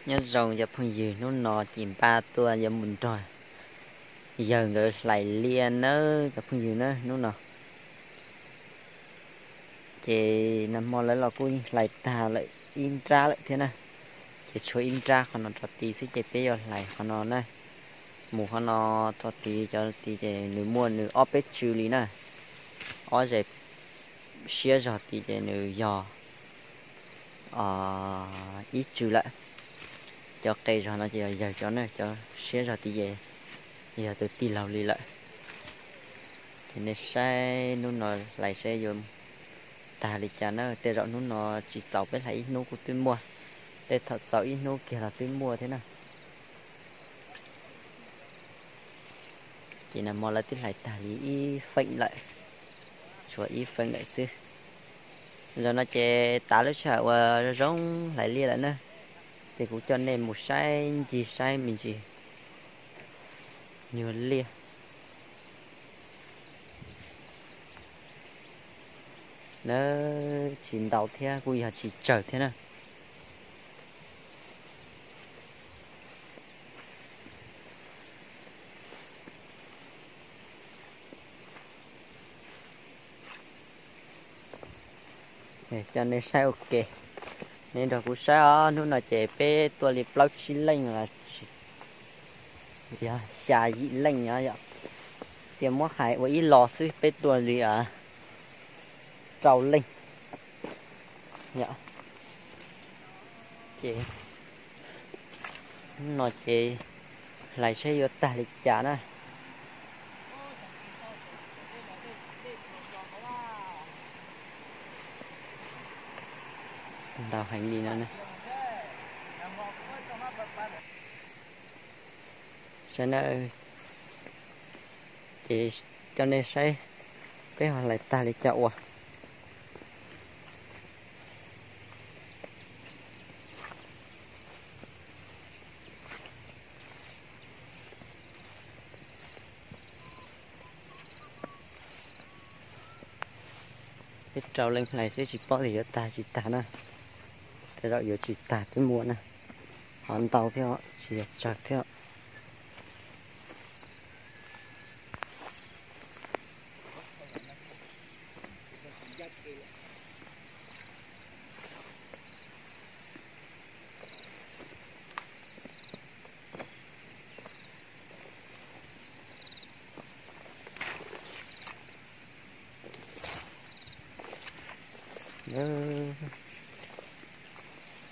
Nyob zoo cov phooj ywg, hnub no ces npaj tuaj yuav mus nrog yawg nkawd hlais liaj nawb cov phooj ywg na hnub no. Ces nag hmo lawv los kuj hlais tag lawm ib nrab lawm thiab na. Ces tshuav ib nrab qhov no rau tid xwb ces peb yuav hlais qhov no na. Mus qhov no rau tid, cov tid ces nws muaj nws ob peb tsw li na. Ob zes siab zog tid ces nws yog ib tsw lawm. Cov qe zog no ces yog yawg cov na, cov siab zog tid ces yog tus tij laug li lawm. Ces nej saib hnub no hlais saib yuav tag li cas na. Tej zaum hnub no tsis txaus peb hlais ib hnub kuj twb muaj, tej thaum txaus ib hnub kiag los twb muaj thiab na. Ces nag hmo lawv twb hlais tag li ib feem lawm, tshuav ib feem lawm xwb. Zaum no ces tav lub sij hawm uas zoo hlais liaj lawm na, ces kuv coj nej mus saib ncig saib me ntsis nyuag liaj na. Tsis ntau thiab kuj yog tsis tsawg thiab na. Coj nej saib ua ke, nej nrog kuv saib os. Hnub no ces peb tuaj li plaub tsib leej los yog xya yim leej no yom. Tias muab hais ua ib los xwb peb tuaj li rau leej. Ces hnub no ces hlais saib yuav tag li cas na. Ntau heev li no. Saib na, ces coj nej saib peb ho hlais tag li cas ua. Peb rau leej hlais xwb tsis paub tias yuav tag tsis tag na. Tej zaum yuav tsis tag twb muaj na. Ho ntau thiab tsis yog tsawg thiab.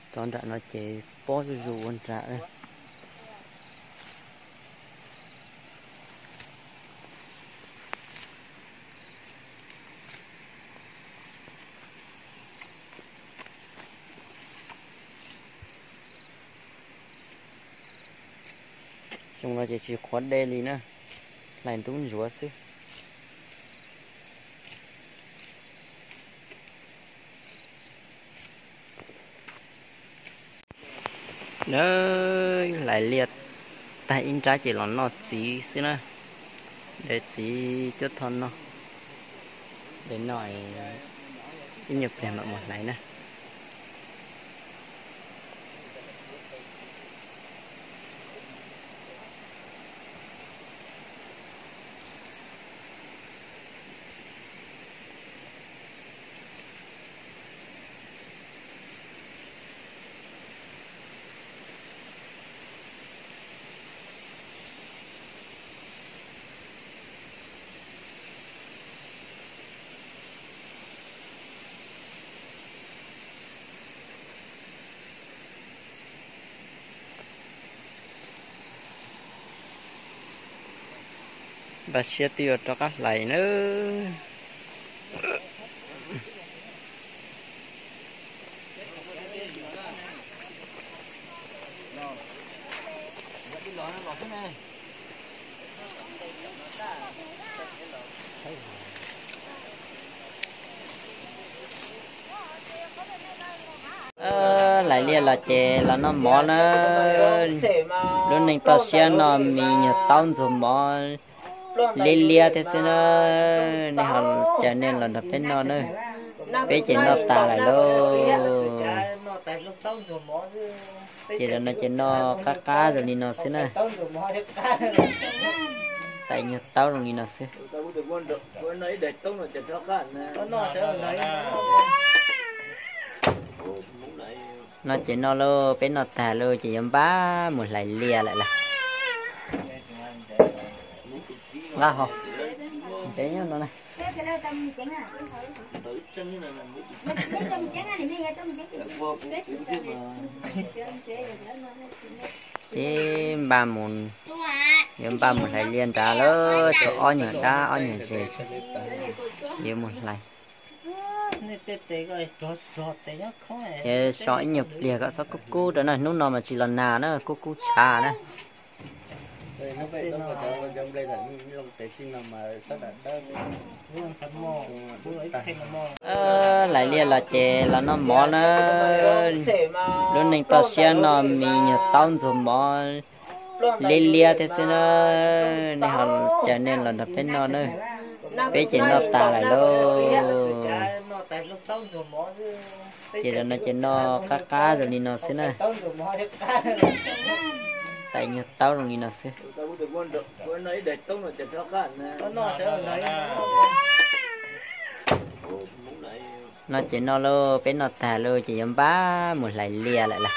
Tov nram no ces pob zuj zus ua nram. Xyoo no ces tsis qhuav dej li na, hlais ntub ntsuav xwb. Hlais liaj tag ib nrab ces los noj txiv xwb na. De txiv cuab thoj noj, de noj ib nyuag pliag mam mus hlais na. Npaj siab twb yuav rov qab hlais nawb. Hlais liaj los ces los noj mov na. Lub neej toj siab noj me nyuag taub ntxuag mov liab liab thiab xwb na. Nej ho caw nej los nrog peb noj na. Peb ces noj tas lawm lauj. Ces zaum no ces noj qab qab zoo li no xwb na. Tais nyuag taub zoo li no xwb. No ces noj lauj, peb noj tag lauj ces yuav npaj mus hlais liaj lawm lauj. Nqa hov, ntev no na. Peb npaj mus, yuav npaj mus hlais liaj nrad lauj, tshuav ob nyuag dab ob nyuag zes, yuav mus hlais. Ces so ib nyuag pliag kom txhob kub kub rau na, hnub no mas tsis los nag na, kub kub tshav na. Hlais liaj los ces los noj mov na. Lub neej toj siab noj me nyuag taub ntxuag mov liab liab thiab xwb na. Nej ho caw nej los nrog peb noj na. Peb ces noj tas lawm lauj. Ces zaum no ces noj qab qab zoo li no xwb na. Tais nyuag taub zoo li no xwb. No ces noj lauj, peb noj tag lauj ces yuav npaj mus hlais liaj lawm lauj.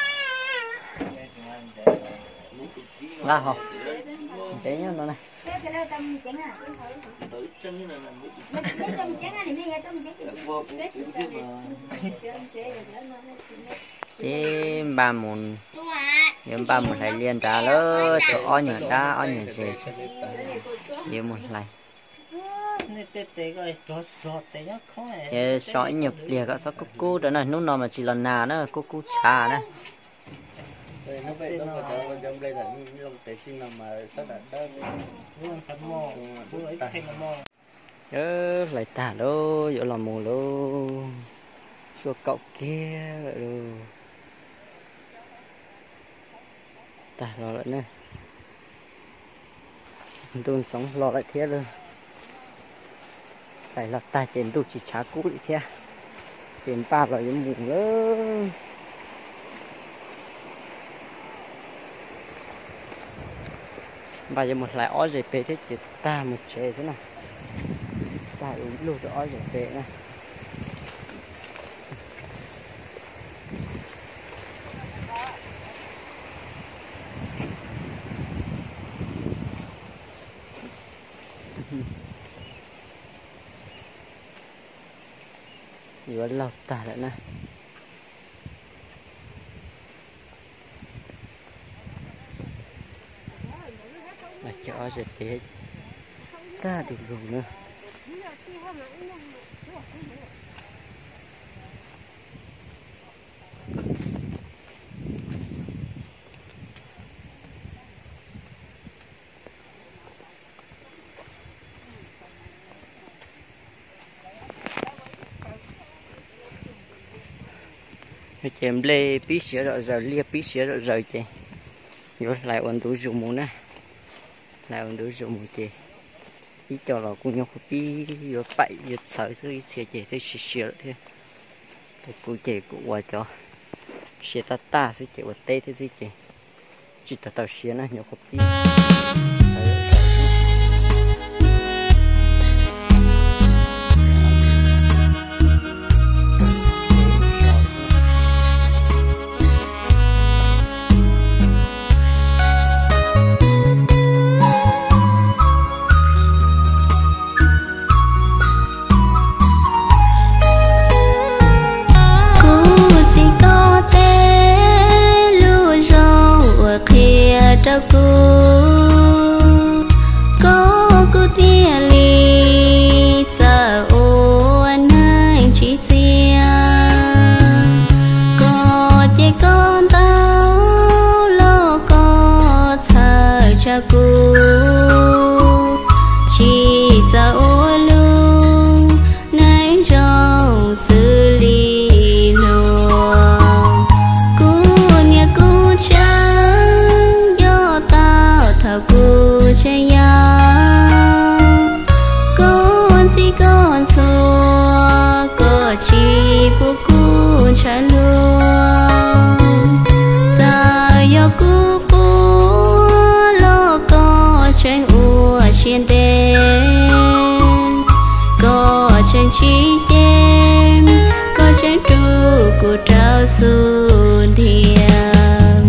Nqa hov, ntev no na. Peb npaj mus, yuav npaj mus hlais liaj nrad lauj, tshuav ob nyuag dab ob nyuag zes, yuav mus hlais. Ces so ib nyuag pliag kom txhob kub kub rau na, hnub no mas tsis los nag na, kub kub tshav na. Hlais tag lauj, yuav los mus lauj. Tshuav kaum kiag lawm lauj. Tag los lawm na. Ntuj ntxoov hlo lawm thiab lauj. Hlais los tag ces ntuj tsis tshav kub li thiab. Ces npaj los yuav mus lawm. Npaj yuav mus hlais ob zes pem thiab ces tag mus tsev xwb na. Tag ua luj rau ob zes pem na. Yuav laug tag lawm na. Cov ob zes pem tag du lug na. Ces nplej pib siav zom zaws, liaj pib siav zom zaws ces yuav hlais ua ntu zus mus na. Hlais ua ntu zus mus ces ib co los kuj nyuaj qhuav pib yuav paim yuav txhawv xwb, ib txhia ces twb siav siav lawm thiab. Kuv ces kuv ua cov siav tab tag xwb ces ua teb thiab xwb ces tsis tau tau siav na, nyuam qhuav pib. Kuv txiv, koj tej lus zoo uas qhia rau kuv, koj kuj tiag li txawm ua neeg tsis txias. Koj ces koj ntau los koj txhawj tsa kuv, tsis txawj ua lus neeg zoo xws li luag. Kuv niam kuv tsev nco tau thaum kuv tseem yau, koj ntxim koj ntxhua, koj tsis pub kuv ntshaw luag. Txawm Kuv quaj los koj tseem ua siab ntev, koj tseem tsis cem, koj tseem rub kuv rau xub ntiag.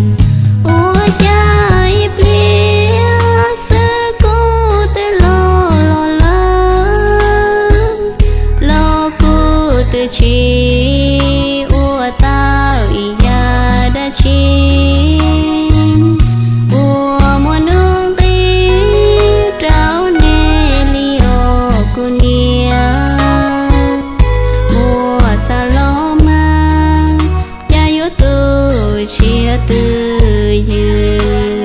Ua cas ib pliag xwb kuv twb los los lawm, los kuv twb tsis ua tau ib yam dab tsi. Ua muaj nuj nqis rau nej li os kuv niam, muaj xav los mas cas yuav tu siab twj ywm.